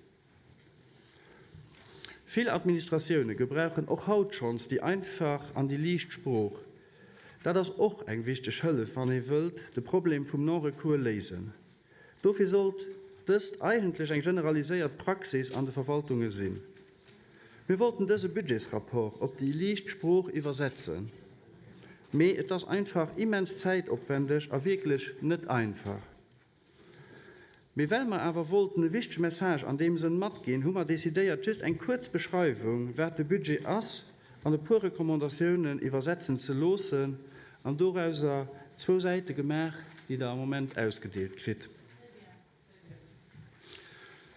Vill Administratioune gebrauchen och haut schonns déi einfach an déi liicht Sprooch. Dat ass och eng wichteg Hëllef, wann ee wëllt de Problem vum Non-recours léisen. Dofir sollt dëst eigentlech eng generaliséiert Praxis an de Verwaltunge sinn. Mir wollten dëse Budgetsrapport op déi liicht Sprooch iwwersetzen, mee et ass einfach immens zäitopwendeg a wierklech net einfach. Mee well mer awer wollten e wichtege Message an deem Sënn matginn, hu mer decidéiert, just eng kuerz Beschreiwung, wat de Budget ass, an e puer Recommandatiounen iwwersetzen ze loossen an dorauser zwou Säite gemaach, déi Der am Moment ausgedeelt kritt.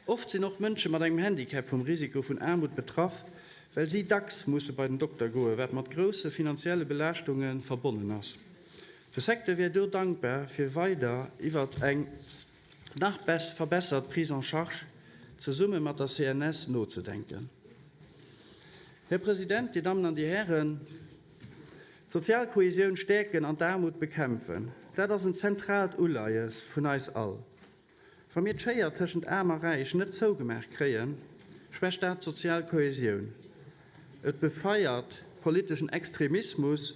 Oft sinn och Mënsche mat engem Handicap vum Risiko vun Aarmut betraff, well si dacks musse bei den Dokter goen, wat mat grousse finanzielle Belaaschtunge verbonnen ass. De Secteur wier do dankbar, fir weider iwwert eng nach verbessert Prise en charge zesumme mat der CNS nozedenken. Här President, Dir Dammen an Dir Hären, d'sozial Kohesioun stäerken an d'Aarmut bekämpfen, dat ass en zentraalt Uleies vun eis all. Wa mir d'Schéier tëschent Aarm a Räich net zougemaach kréien, schwächt dat d'sozial Kohesioun, et befeiert politeschen Extremismus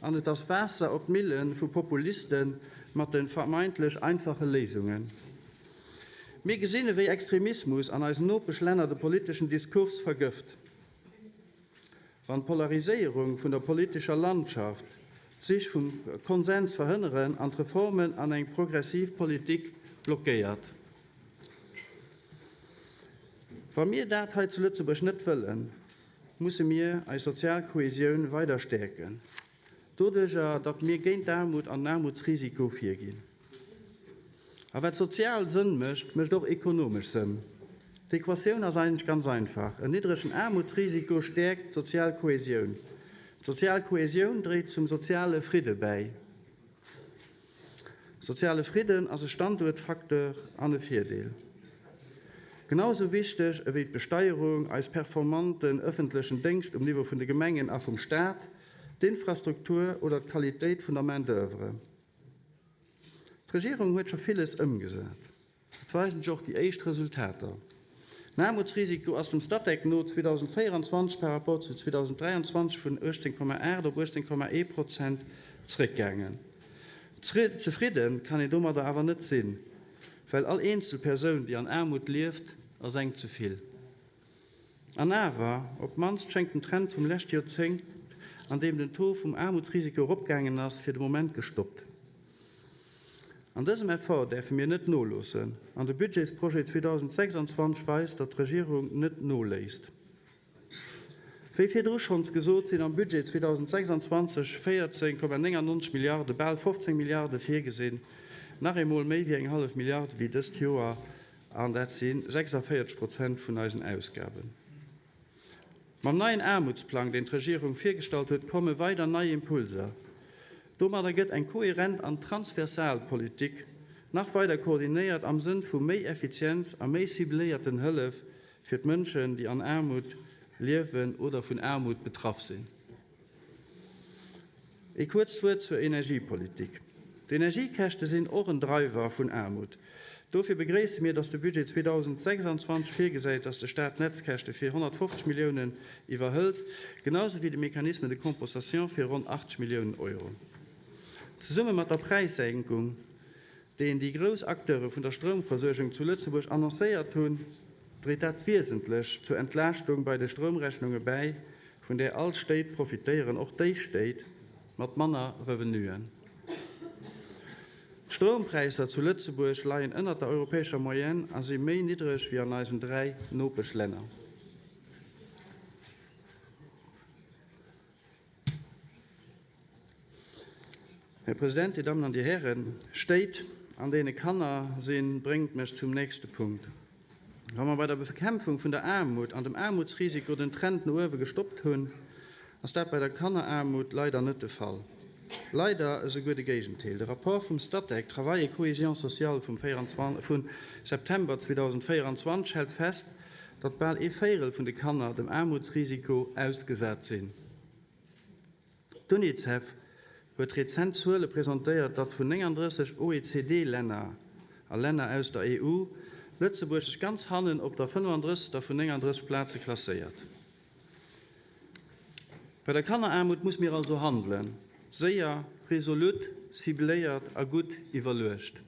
an et ass Waasser op d'Mille vu Populiste mat de vermeintlech einfache Léisungen. Mir gesinn, ewéi Extremismus an eisen Nopeschlänner de politeschen Diskurs vergëft. Wann d'Polariséierung vun der politescher Landschaft d'Sich vum Konsens verhënneren an d'Reformen an eng progressiv Politik blockéiert. Wa mir dat hei zu Lëtzebuerg net wëllen, musse mir eis sozial Kohesioun weider stäerken, doduerjer datt mir géint d'Aarmut an den Aarmutsrisiko virginn. A wat sozial Sënn mécht, mécht och ekonomesch Sënn. D'Equatioun ass eigentlech ganz einfach, En niddregen Aarmutsrisiko stäerkt d'sozial Kohesioun. D'sozial Kohesioun dréit zum soziale Fridde bäi. Soziale Fridden ass e Standuertfacteur an e Virdeel. Genau esou wichteg ewéi d'Besteierung, eis performanten ëffentlechen Déngscht um Niveau vun de Gemengen a vum Staat, d'Infrastruktur oder d'Qualitéit vun der Main-d'oeuvre. D'Regierung huet scho villes ëmgesat. Et weisen sech och déi éischt Resultater. Den Aarmutsrisiko ass dem Statec no 2024 par rapport zu 2023 vun 18,8 op 18,1 Prozent zréckgaangen. Zefridde kann een domadder awer net sinn, well all eenzel Persoun, déi an Aarmut lieft, ass eng ze vill. An awer, op d'mannst schéngt den Trend vum leschte Joerzéngt, an deem den Taux vum Aarmutsrisiko eropgaangen ass, fir de Moment gestoppt. An dësem Effort däerfe mir net noloossen, an de Budgetsprojet 2026 weist, datt d'Regierung net noléisst. Wéi virdru schonns gesot, sinn am Budget 2026 14,99 Milliarde, bal 15 Milliarde virgesinn, nach eemol méi wéi eng hallef Milliard wéi dëst Joer, an dat si 46 Prozent vun eisen Ausgaben. Mam neien Aarmutsplang, deen d'Regierung virgestallt huet, komme weider nei Impulser. Domadder gëtt eng kohärent an transversal Politik nach weider koordinéiert am Sënn vu méi Effizienz a méi cibléierten Hëllef fir d'Mënschen, déi an Aarmut. Liewen oder vun Aarmut betraff sinn. Ee kuerzt Wuert zur Energiepolitik. D'Energiekäschte sinn och en Driver vun Aarmut. Dofir begréisse mir, dass de Budget 2026 virgesäit, dass de Staat d'Netzkäschte fir 150 Milliounen iwwerhëlt, genau sou wéi de Mécanisme de compensation fir ronn 80 Milliounen Euro. Zesumme mat der Präissenkung, deen déi grouss Acteure vun der Stroumversuergung zu Lëtzebuerg annoncéiert hunn, dréit dat wiesentlech zur Entlaaschtung bei de Stroumrechnunge bäi, vun där all Stéit profitéieren, och déi Stéit mat manner Revenuen. D'Stroumpräisser zu Lëtzebuerg leien ënnert der europäescher Moyenne a si méi niddreg wéi an eisen 3 Nopeschlänner. Här President, Dir Dammen an Dir Hären, Stéit, an deene Kanner sinn, bréngt mech zum nächste Punkt. Wa mer bei der Bekämpfung vun der Aarmut an dem Aarmutsrisiko den Trend no uewe gestoppt hunn, ass dat bei der Kanneraarmut leider net de Fall. Leider esouguer de Géigendeel. De Rapport vum Statec, Travail et cohésion sociale vum September 2024 hält fest, datt bal ee Véirel vun de Kanner dem Aarmutsrisiko ausgesat sinn. D'Unicef huet rezent Zuele presentéiert, datt vun 39 OECD-Länner a Länner aus der EU, Lëtzebuerg sech ganz hannen op der 35. vun 39 Plaze klasséiert. Bei der Kanneraarmut muss mir also handelen, séier, resolut, cibléiert a gutt iwwerluecht.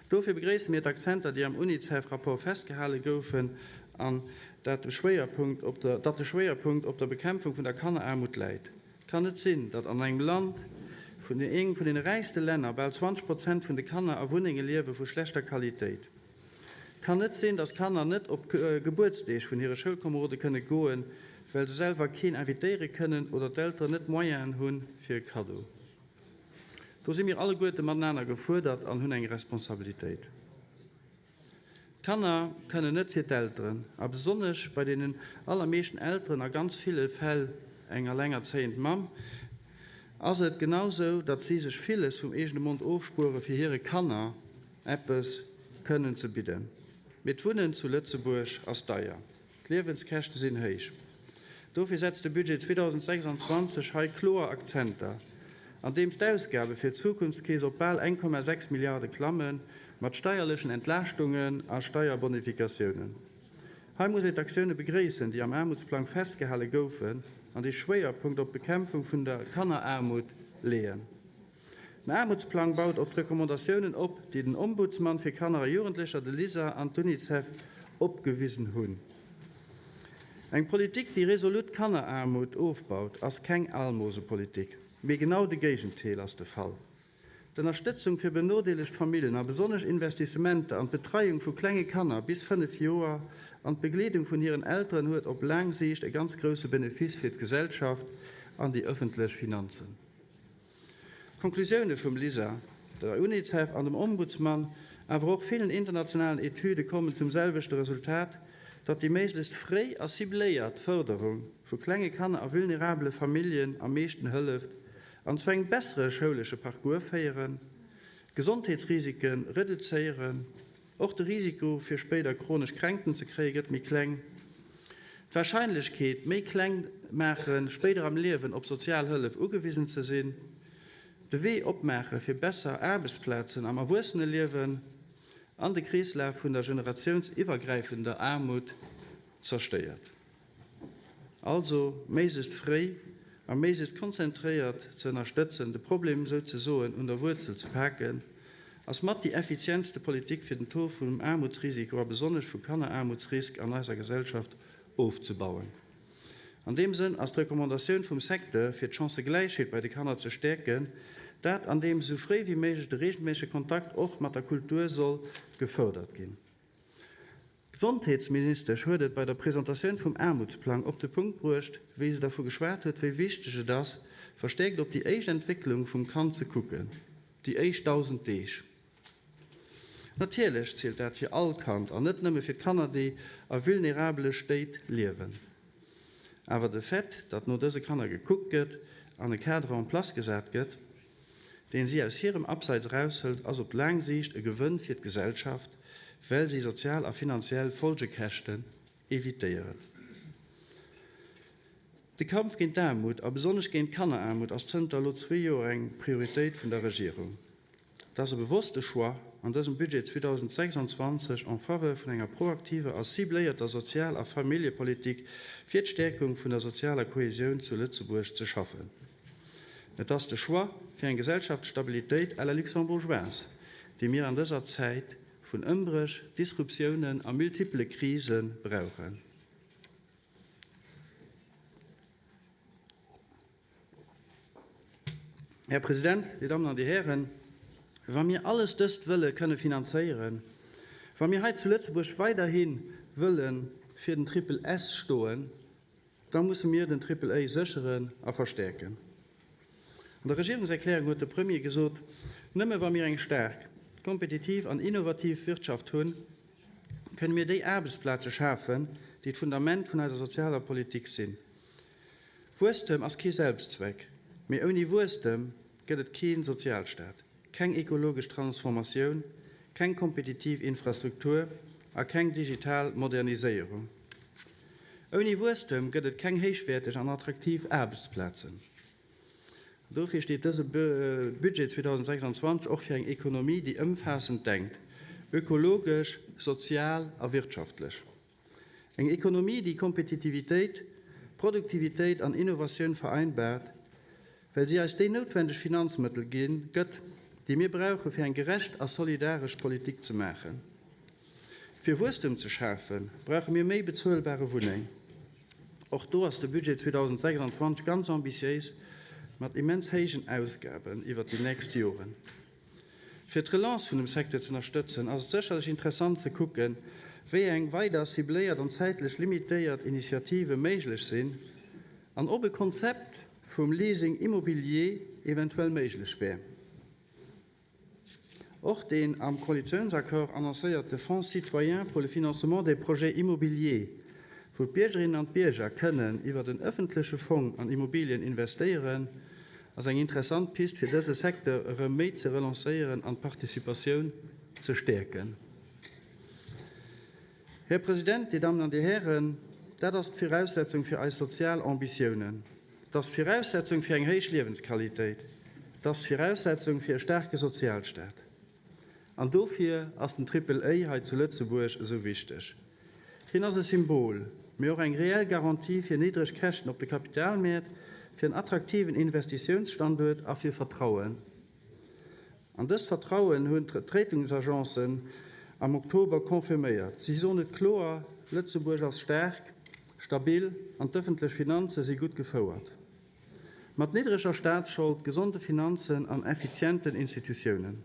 Dofir begréisse mir d'Akzenter, déi am Unicef-Rapport festgehale goufen an dat de Schwéierpunkt op der, datt de Schwéierpunkt op der Bekämpfung vun der Kanneraarmut läit. Et kann net sinn, datt an engem Land, vun engem vun deene räichste Länner, bal 20 Prozent vun de Kanner a Wunnenge liewe vu schlechter Qualitéit. Et kann net sinn, datt Kanner net op Gebuertsdeeg vun hire Schoulkomerode kënne goen, well se selwer keen invitéiere kënnen oder d'Elteren net d'Moyenen hunn fir e Kaddo. Do si mir alleguerte matenaner gefuerdert an hunn eng Responsabilitéit. D'Kanner kënnen net fir d'Elteren, a besonnesch bei deenen allermeeschten Elteren, a ganz ville Fäll eng allengerzéiend Mamm, ass et genau sou, datt si sech villes vum eegene Mond ofspuere fir hire Kanner eppes kënnen ze bidden. Mee d'Wunnen zu Lëtzebuerg ass deier. D'Liewenskäschte sinn héich. Dofir setzt de Budget 2026 hei kloer Akzenter, andeems d'Ausgabe fir d'Zukunftskeess op bal 1,6 Milliarde klammen, mat steierlechen Entlaaschtungen a Steierbonifikatiounen. Hei muss een d'Aktioune begréissen, déi am Aarmutsplang festgehale goufen an déi Schwéierpunkt op d'Bekämpfung vun der Kanneraarmut leeën. Den Aarmutsplang baut op d'Recommandatiounen op, déi den Ombudsman fir Kanner a Jugendlecher, de LISER an d'UNICEF opgewisen hunn. Eng Politik, déi resolut d'Kanneraarmut ofbaut, ass keng Almosepolitik, mee genau de Géigenteel ass de Fall. D'Ënnerstëtzung fir benodeelegt Famillen a besonnesch Investissementer an d'Betreiung vu klenge Kanner bis 5 Joer an d'Begleedung vun hiren Elteren huet op laang Siicht e ganz grousse Benefice fir d'Gesellschaft an déi ëffentlech Finanzen. D'Konklusioune vum LISER, der Unicef an dem Ombudsman, awer och villen internationalen Etüde kommen zum selwechte Resultat, datt déi méiglechst fréi a cibléiert Fërderung vu klenge Kanner a vulnerabele Familljen am meeschten hëlleft an zu engem bessere schoulesche Parcours féieren, d'Gesondheetsrisike reduzéieren. Och de Risiko fir spéider chronesch Kränkten ze kréie gëtt méi kleng. D'Warscheinlechkeet méi kleng maachen, spéider am Liewen op sozial Hëllef ugewisen ze sinn. De Wee opmaache fir besser Aarbechtsplazen am Erwuesseneliewen an de Kreeslaf vun der generatiounsiwwergräifender Aarmut zerstéiert. Also méiglechst fréi a méiglechst konzentréiert ze ënnerstëtzen, de Problem souzesoen un der Wuerzel ze paken, ass mat déi effizientste Politik fir den Taux vum Aarmutsrisiko a besonnesch vu Kanneraarmutsrisk an eiser Gesellschaft ofzebauen. An deem Sënn ass d'Recommandatioun vum Secteur, fir d'Chancëgläichheet bei de Kanner ze stäerken, dat andeems esou fréi wéi méiglech de reegelméissege Kontakt och mat der Kultur soll gefërdert ginn. D'Gesondheetsministesch huet et bei der Presentatioun vum Aarmutsplang op de Punkt bruecht, wéi se dervu geschwat huet, wéi wichteg et ass, verstäerkt op déi éischt Entwécklung vum Kand ze kucken, déi éischt 1.000 Deeg. Natierlech zielt dat fir all Kand an net nëmme fir d'Kanner, déi a vulnerabele Stéit liewen. Awer de Fait, datt no dëse Kanner gekuckt gëtt an e Cadre en place gesat gëtt, deen si aus hirem Abseits eraushëlt, ass op laang Siicht e Gewënn fir d'Gesellschaft, well si sozial a finanziell Folgekäschten evitéieren. De Kampf géint d'Aarmut a besonnesch géint d'Kanneraarmut ass zënter elo zwee Joer eng Prioritéit vun der Regierung. Et ass e bewosste Choix, an dësem Budget 2026 en faveur vun enger proaktiver a cibléierter Sozial a Familljepolitik fir d'Stäerkung vun der sozialer Kohesioun zu Lëtzebuerg ze schaffen. Et ass de Choix fir eng gesellschaftlech Stabilitéit à la luxembourgeoise, déi mir an dëser Zäit vun Ëmbréch, Disruptiounen a multipele Krise brauchen. Här President, Dir Dammen an Dir Hären, wa mir alles dëst wëlle kënne finanzéieren, wa mir hei zu Lëtzebuerg weiderhi wëlle fir den Triple S stoen, da musse mir den Triple A sécheren a verstäerken. An der Regierungserklärung huet de Premier gesot, Nëmme wa mir eng staark, kompetitiv an innovativ Wirtschaft hunn, kënne mir déi Aarbechtsplaze schafen, déi d'Fundament vun eiser sozialer Politik sinn. Wuesstem ass kee Selbstzweck, mee ouni Wuesstem gëtt et kee Sozialstaat, keng ekologesch Transformatioun, keng kompetitiv Infrastruktur a keng digital Moderniséierung. Ouni Wuesstem gëtt et keng héichwäerteg an attraktiv Aarbechtsplazen. Dofir steet dëse Budget 2026 och fir eng Ekonomie, déi ëmfaassend denkt, ökologesch, sozial a wirtschaftlech. Eng Ekonomie, déi Kompetitivitéit, Produktivitéit an Innovatioun vereinbaart, well si eis déi noutwendeg Finanzmëttel ginn, gëtt, déi mir brauche fir eng gerecht a solidaresch Politik ze maachen. Fir Wuesstem ze schafen, brauche mir méi bezuelbare Wunneng. Och do ass de Budget 2026 ganz ambitiéis mat immens héijen Ausgaben iwwert déi nächst Joren. Fir d'Relance vun dem Secteur ze ënnerstëtzen, ass et sécherlech interessant ze kucken, wéi eng weider cibléiert an zäitlech limitéiert Initiative méiglech sinn an ob e Konzept vum Leasing immobilier eventuell méiglech wär. Och deen am Koalitiounsaccord annoncéierte Fonds citoyen pour le financement des projets immobiliers, wou d'Biergerinnen an d'Bierger kënnen iwwert en ëffentleche Fong an Immobilien investéieren, ass eng interessant Pist fir dëse Secteur erëm méi ze relancéieren an d'Participatioun ze stäerken. Här President, Dir Dammen an Dir Hären, dat ass d'Viraussetzung fir eis sozial Ambitiounen. Et ass d'Viraussetzung fir eng héich Liewensqualitéit. Et ass d'Viraussetzung fir e staarke Sozialstaat. An dofir ass den Triple A hei zu Lëtzebuerg esou wichteg. Hien ass e Symbol, mee och eng reell Garantie fir niddreg Käschten op de Kapitalmäert, fir en attraktiven Investitiounsstanduert a fir Vertrauen. An dëst Vertrauen hunn d'Ratingsagencen am Oktober confirméiert. Si soen et kloer, Lëtzebuerg ass staark, stabil an d'ëffentlech Finanze si gutt gefouert. Mat niddreger Staatsschold, gesonde Finanzen an effizienten Institutiounen.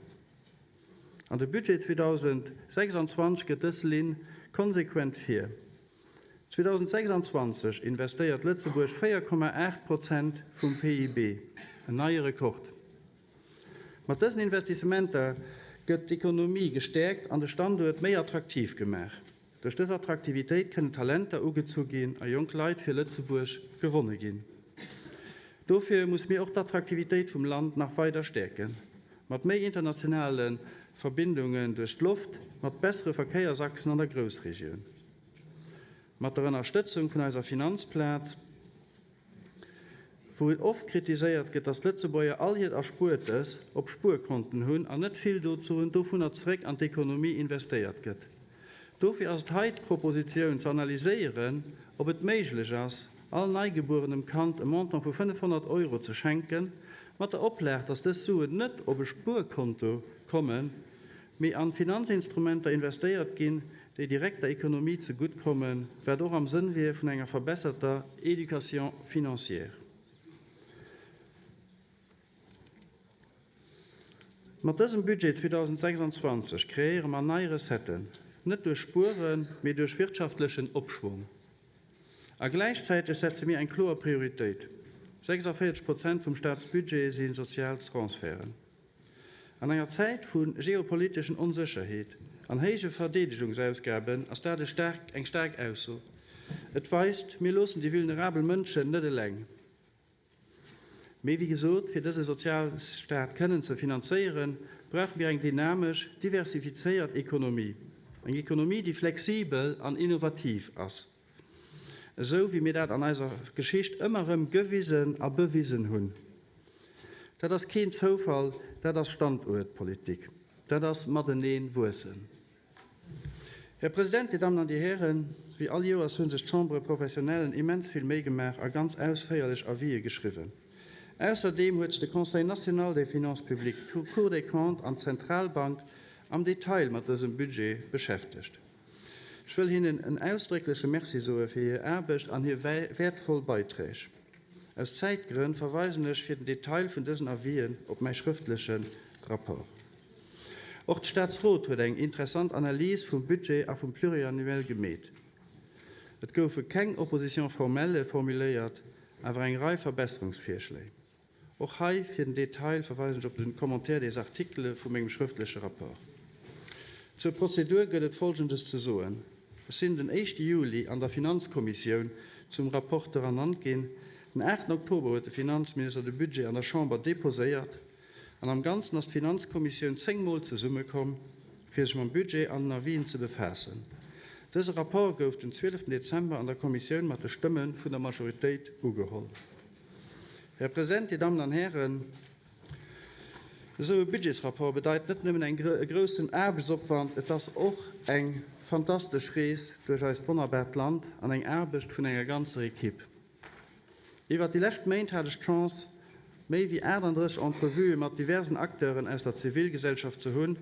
An de Budget 2026 gëtt dës Linn konsequent vir. 2026 investéiert Lëtzebuerg 4,8 Prozent vum PIB, en neie Rekord. Mat dësen Investissementer gëtt d'Ekonomie gestäerkt an de Standuert méi attraktiv gemaach. Duerch dës Attraktivitéit kënnen Talenter ugezu ginn a jonk Leit fir Lëtzebuerg gewonne ginn. Dofir muss mir och d'Attraktivitéit vum Land nach weider stäerken, mat méi internationale Verbindungen duerch d'Loft, mat bessere Verkéiersachsen an der Groussregioun, mat der Ënnerstëtzung vun eiser Finanzplaz, Wou et oft kritiséiert gëtt, datt d'Lëtzebuerger all hiert Erspuertes op Spuerkonten hunn an net vill dovunner zeréck an d'Ekonomie investéiert gëtt. Dofir ass et hei d'Propositioun ze analyséieren, ob et méiglech ass, all neigebuerenem Kand e Montant vu 500 Euro ze schenken, mat der Oplag, datt dës Suen net op e Spuerkonto kommen, mee an Finanzinstrumenter investéiert ginn, déi direkt der Ekonomie ze gutt kommen, wat och am Sënn wier vun enger verbesserter Éducation financière. Mat dësem Budget 2026 kreéiere mer nei Recetten, net duerch Spueren, mee duerch wirtschaftlechen Opschwong. A gläichzäiteg setze mir eng kloer Prioritéit, 46 Prozent vum Staatsbudget si sozial Transferten. An enger Zäit vu geopoliteschen Onsécherheet an héije Verdeedegungsausgaben ass dat e staark eng staark Ausso. Et weist, Mir loossen déi vulnerabel Mënschen net eleng. Mee wéi gesot, fir dëse Sozialstaat kënnen ze finanzéieren, brauche mir eng dynamesch, diversifizéiert Ekonomie. Eng Ekonomie, déi flexibel an innovativ ass. Esou wéi mir dat an eiser Geschicht ëmmer erëm gewisen a bewisen hunn. Dat ass keen Zoufall, dat ass Standuertpolitik. Dat ass matenee wuessen. Här President, Dir Dammen an Dir Hären, wéi all Joers hu sech d'Chambres professionnellen immens vill Méi gemaach a ganz ausféierlech Avisë geschriwwen. Ausserdeem huet sech de Conseil national des finances publiques, d'Cour des comptes an d'Zentralbank am Detail mat dësem Budget beschäftegt. Ech wëll hinnen en ausdréckleche Merci soe fir hir Aarbecht an hir wäertvoll Beiträg. Aus Zäitgrënn verweisen ech fir den Detail vun dësen Avisen op mäi schrëftleche Rapport. Och de Staatsrot huet eng interessant Analys vum Budget a vum Pluriannuel gemeet. Et goufe keng Oppositions formelles formuléiert, awer eng Rei Verbesserungsvirschléi. Och hei fir den Detail verweisen ech op den Commentaire des articles vu mengem schrëftleche Rapport. Zur Prozedur gëtt et Folgendes ze soen, Ech sinn den éischte Juli an der Finanzkommissioun zum Rapporteur ernannt ginn. Den aachten Oktober huet de Finanzminister de Budget an der Chamber deposéiert. An am Ganzen ass d'Finanzkommissioun zéngmol zesummekomm, fir sech mam Budget an den Avisen ze befaassen. Dëse Rapport gouf den 12 Dezember an der Kommissioun mat de Stëmme vun der Majoritéit ugeholl. Här President, Dir Dammen an Hären, esou e Budgetsrapport bedeit net nëmmen e groussen Aarbechtsopwand, et ass och eng fantastesch Rees duerch eist wonnerbaart Land an eng Aarbecht vun enger ganzer Ekipp. Iwwert déi lescht Méint hat ech d'Chance, méi wéi 38 Entrevuë mat diversen Acteuren aus der Zivilgesellschaft ze hunn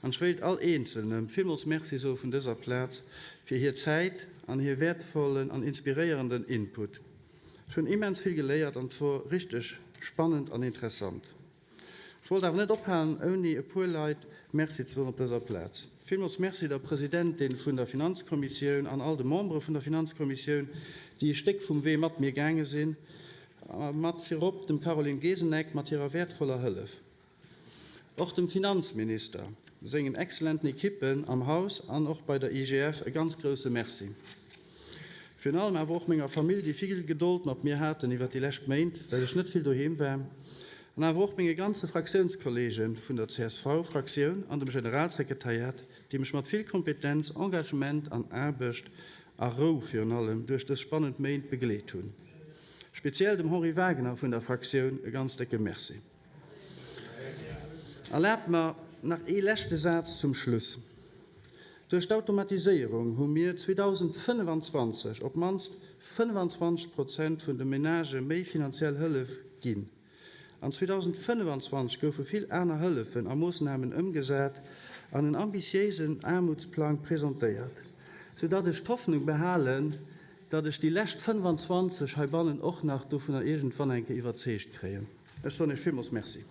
an ech wéilt all eenzelnem villmools Merci soe vun dëser Plaz fir hir Zäit an hir wäertvollen an inspiréierenden Input. Ech hunn immens vill geléiert an et wor richteg spannend an interessant. Ech wollt awer net ophalen, ouni e puer Leit Merci ze soen op dëser Plaz. Villmools Merci der Presidentin vun der Finanzkommissioun an all de Membere vun der Finanzkommissioun, déi e Stéck vum Wee mat mir gaange sinn, a mat virop dem Caroline Geseneck mat hirer wäertvoller Hëllef. Och dem Finanzminister, sengen exzellenten Ekippen am Haus an och bei der IGF e ganz grousse Merci. Virun allem awer och menger Famill, déi vill Gedold mat mir haten iwwer déi lescht Méint, well ech net vill doheem war, an awer och menge ganze Fraktiounskolleege vun der CSV-Fraktioun an dem Generalsekretariat, déi mech mat vill Kompetenz, Engagement an Aarbecht a Rou virun allem duerch dës spannend Méint begleet hunn. Speziell dem Henri Wagner vun der Fraktioun e ganz décke Merci. Erlaabt mer nach ee leschte Saz zum Schluss. Duerch d'Automatiséierung hu mir 2025 op d'mannst 25 Prozent vun de Menagë méi finanziell Hëllef ginn. An 2025 goufe vill aner Hëllefen a Moossnamen ëmgesat an en ambitiéisen Aarmutsplang presentéiert, soudatt ech d'Hoffnung behalen, datt ech déi lescht 25 heibannen och nach dovunner iergendwann eng Kéier iwwerzeegt kréien. Ech soen Iech villmools Merci.